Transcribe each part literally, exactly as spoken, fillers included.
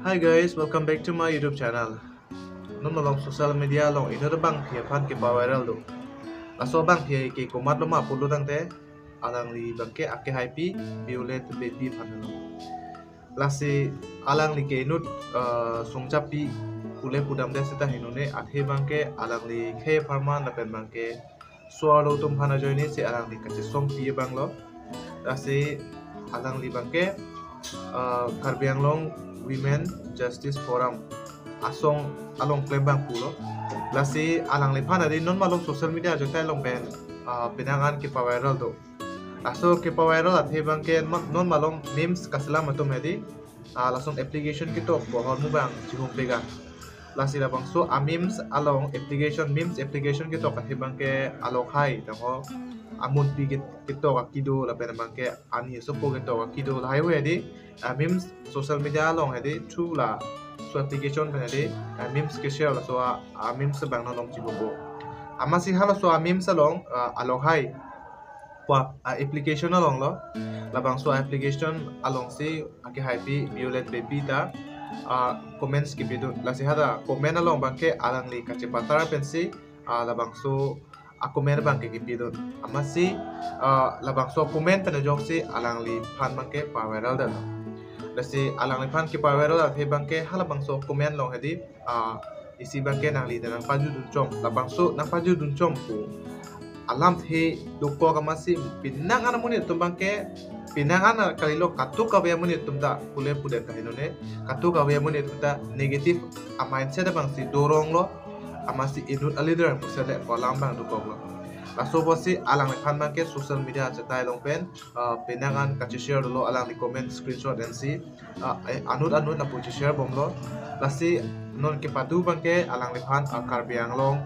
Hi guys, welcome back to my YouTube channel. Non malom social media along inut abangpi aphan kepa-viral do. Laso abangpi ke komat lo ma pulo tangte, alangli abangke akehaipi Violet Beypi aphan lo. Lasi alangli ke inut, eh, sungjapi pule pudamde seta henone, athe abangke alangli khei apharman lapen abangke so-arlo atum aphan ajoine si alangli kachesongpi abang lo. Lasi alangli abangke, eh, Karbi Anglong Women Justice Forum asong along klem abang pulo. Lasi alangliphan adi non malom social media ajotai along pen, eh, penang an kepa-viral do. Laso kepa-viral athe abangke non, non malom memes kaselam atum adi, ah, lason application ketok pohor mu abang chihum pegang. Lasi labangso a-memes along application, memes application ketok athe abangke alokhai tangho amunpi ket-, ketok akido lapen abangke ani sopo ketok akido lahai hui adi, ah, memes social media along adi through laso application pen adi, ah, memes ke-share laso a, a-memes abang non along chihum bo. Amatsi halaso a-memes along, ah, alokhai pu a-application along lo. Labangso application alongsi akehaipi Violet Beypi ta, ah, comments kepidun. Lasi hada comment along abangke alangli kachepatar pensi, ah, labangso a-comment abangke kepidun. Amatsi, ah, labangso comment pen ajoksi alangliphan abangke pa-viral dam. Lasi alangliphan kepa-viral athe abangke halabangso comment along adi, ah, isi abangke nangli ta nangpajudun chom, labangso nangpajudun chom pu alamthe dokok amatsi penang an amonit atum abangke, penang an kalilo, kadokave amonit atum ta pule pudam ta henone, kadokave amonit atum ta negative a-mindset abangsi dorong lo, amatsi inut a-leader pusi le pu alam abang dokok lo. Laso apotsi alangliphan abangke social media ajotai along pen, ah, penang an kache-share lo alangli comment screenshot ensi, ah, eh, anut anut lapu che-share bomlo. Lasi non kepado abangke alangliphan, ah, Karbi Anglong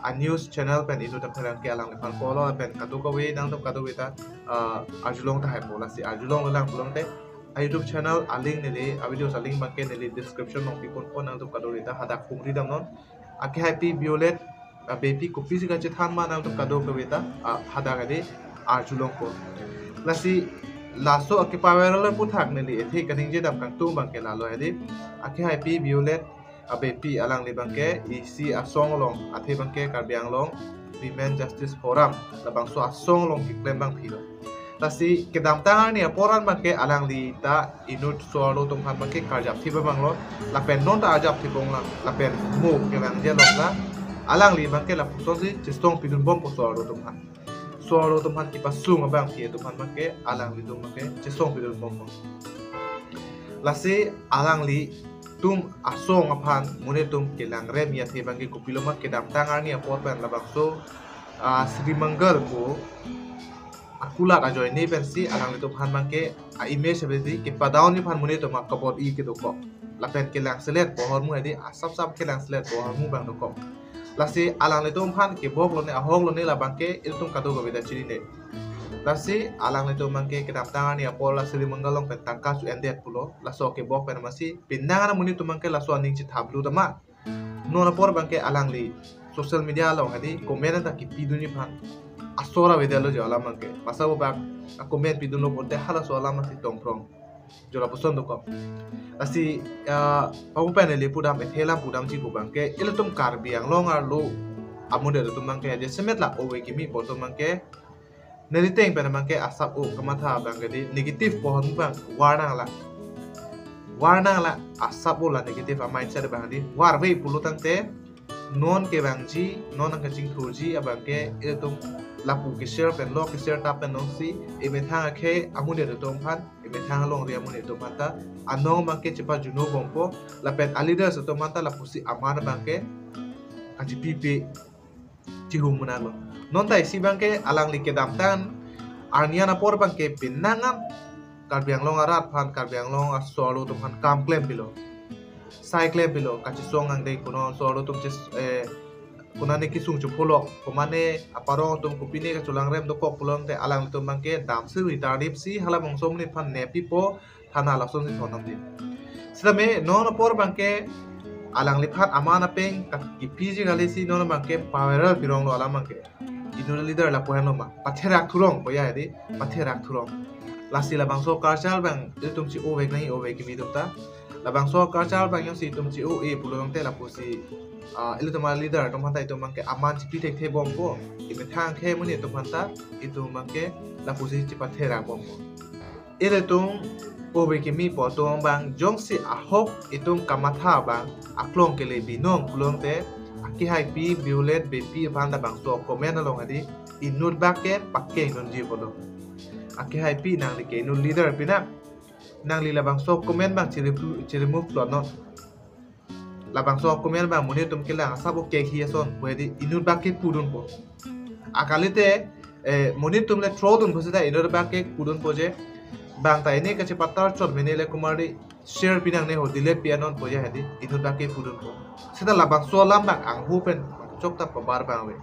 a-news channel pen inut apherangke alangliphan pulo pen kadokave nangtum kadokave ta, ah, arjulong tahai po. Lasi arjulong lo lang pulote a-YouTube channel a-link neli, a-videos a-link abangke neli description along pipon po, nangtum kadokave ta hadak hungri damnon. Akehaipi Violet, ah, Beypi kopisi kachethan ma nangtum kadokave ta, ah, hadak adi arjulong po. Lasi laso akepa-viral aputhak neli ethe kaningje dam kangtung abangke lalo adi, akehaipi Violet, ah, Beypi alangli abangke isi asong along, athe abangke Karbi Anglong Women Justice Forum labangso asong along keklem abangpi lo. Lasi kedamtang arni apor an abangke alangli ta inut so-arlo atum aphan abangke karjap thip abang lo, lapen non ta arjap thip ong lang, lapen mo kevangji along ta alangli abangke lapusonsi chesongpidun bompo so-arlo atum aphan. So-arlo atum aphan kepasung abangpi atum aphan abangke alanglitum abangke chesongpidun bompo. Lasi alanglitum asong aphan monit atum kelangrem ya the abangke kopilo ma, kedamtang arni apor pen labangso, ah, Sri Mangal pu akulat ajoine pensi alanglitum aphan abangke a-image abidi kepadown ji aphan monit atum akabor-i kedokok. Lapen kelangselet pohor mu adi asap sap kelangselet pohor mu abang dokok. Lasi alanglitum aphan kebok lone ahok lone labangke ilitum kadokave ta chinine. Lasi alanglitum abangke kedamtang arni apor la Sri Mangal along pen tangka su-endet pulo. Laso kebok pen amatsi penang an amonit atum abangke laso aning chethap lu tama. Non apor abangke alangli social media along adi comment ta kepidun ji aphan asor avedetlo jo alam abangke. Masa bobak a-comment pidunlo pulote halaso alam amatsi tongprong. Jo lapuson dokok. Lasi, ah, pamu pen neli pudam ethe alam pudamji pu abangke ilitum Karbi Anglong arlo amonit atum abangke jasemet la ove kimi pu atum abangke neli ateng pen abangke asap o kamatha abangke di negative pohor mu abang var nanglang. Var nanglang, asap o la negative a-mindset abang di varve pulo tangte non kevangji, non nangkachingthurji abangke ilitum lapu ke-share pen lo, ke-share tap pen nonsi emethang akhei amonit atum aphan, emethang alongri amonit atum aphan ta anong abangke chepajuno bompo, lapen a-leaders atum aphan ta lapusi aman abangke kachipipe chihum munak lo. Non ta isi abangke alangli kedamtang arni an apor abangke penang an Karbi Anglong arat aphan, Karbi Anglong aso-arlo atum aphan kam klempilo. Sai klempilo, kachesong angdeng kono so-arlo atum ches-, eh, konane kesung chopholok, komane aparong atum kopine kacholangrem dokok pulote alanglitum abangke damsi return-ipsi halabangso amonit aphan neppipo, thana lasonsi thondamde. Sitame non apor abangke alangliphan aman apeng ka-, kepiji kalisi non abangke pa-viral pirong lo alam abangke. Inut a-leader lapu henlo ma. Patherak thurong, koya di, patherak thurong. Lasi labangso culture abang ilitum si ove nangji, ove kimi atum ta. Labangso culture abang jongsi itum chi-o-e pulo tangte lapusi, ah, ilitum aleader atum aphanta itum abangke aman chipi thekthe bompo. Imethang akhei amonit atum aphanta itum abangke lapusi chipathera bompo. Ilitum ove kimi pu atum abang jongsi ahok itum kamatha abang aklong kele binong pulo tangte akehaipi Violet Beypi aphan labangso comment along hedi inut bak ke pakeng dunji pulo. Akehaipi, nangli ke inut leader pi na, nangli labangso comment abang chiri-, chiremove lo non. Labangso comment abang monit atum kelang asap o kekhi ason pu hedi inut bak ke pudunpo. Akalite, eh, monit atum le troll dunpo seta inut bak ke pudunpo je, bang ta ini kachepatar chot mene le komarli share pi nangne ho, delete pi non pu je hedi inut bak ke pudunpo. Seta labangso alam abang anghu pen chokta pabar abang ave.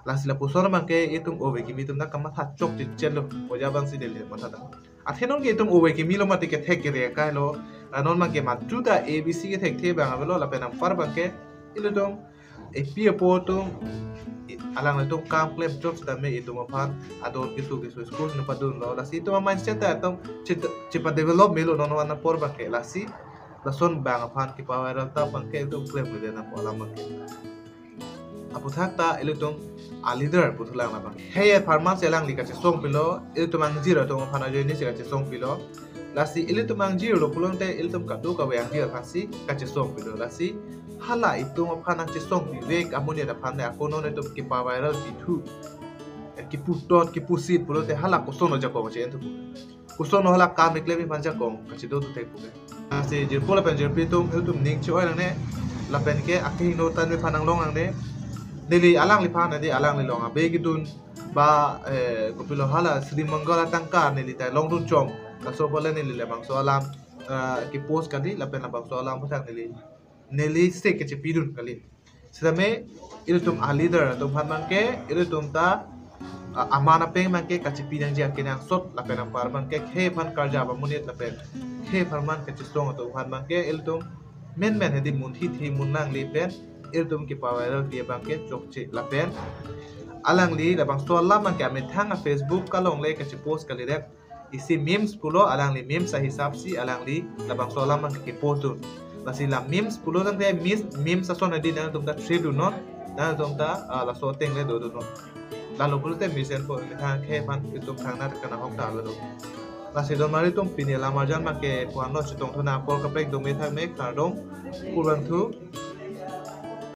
Lasi lapuson abangke itum ove kimi atum ta kamatha chokchechelo, pu je abangsi dele matha ta. Athe non ke itum ove kimi lo mati kethek kere kai lo. Anon abangke madu ta A B C kethekthe abang avelo, lapen anpar abangke ilitum epi apo atum, i-, alanglitum kam klem chot sitame itum aphan ador keso keso school si padunlo. Lasi itum a-mindset ta itum chit-, chipa develop melo non van apor abangke. Lasi lason abang aphan kepa-viral ta abangke itum klemkledet nangpo alam abangke. Aphuthak ta ilitum aleader puthulang labang. Hei apharman si alangli kachesong pilo, ilitum angjir atum aphan ajoine si kachesong pilo. Lasi ilitum angjir lo pulo tangte ilitum kadokave angjir aphan si kachesong pilo. Lasi hala itum aphan nangchesong pivek amonit aphan le ako non itum kepa-viral pithu, eh, kiputot kipusit pulote hala koson ajakong che-en thu pu. Koson hala kam keklem aphan jakong kachedo thu thek pu ke. Lasi jirpo lapen jirpi atum, ilitum ning che-oi nangne, lapen ke akehingno tanve aphan nanglong nangne. Neli alangliphan hedi alangli along abe kedun ba, eh, kopilo hala Sri Mangal atangka neli ta longdun chom. Laso apot le neli labangso alam, eh, kepost kali, lapen labangso alam aphuthak neli, neli sek kachepidun kali. Sitame ilitum aleader atum aphan abangke, ilitum ta, ah, aman apeng abangke kachepi nangji akenangsot, lapen anpar abangke khei aphan karjap amonit lapen khei apharman kachesong atum aphan abangke ilitum menmen hedi munthi thi mun nangli pen ilitum kepa-viral pi abangke chokche, lapen alangli labangso alam abangke amethang a-Facebook along le kachepost kalidet. Isi memes pulo, alangli memes ahisap si alangli labangso alam abangke kepost dun. Lasi la memes pulo tangte memes, memes ason hedi nangtum ta share dun non, nangtum ta, ah, laso ateng le dodun non. Lalo pulote mesen po, methang akhei aphan itum thangnat kanahok ta lo do. Lasi don mari atum, pini alam arjan abangke pu-an lo, chetong thu nang, apor kaprek dome thakme, kardom, kurvangthu.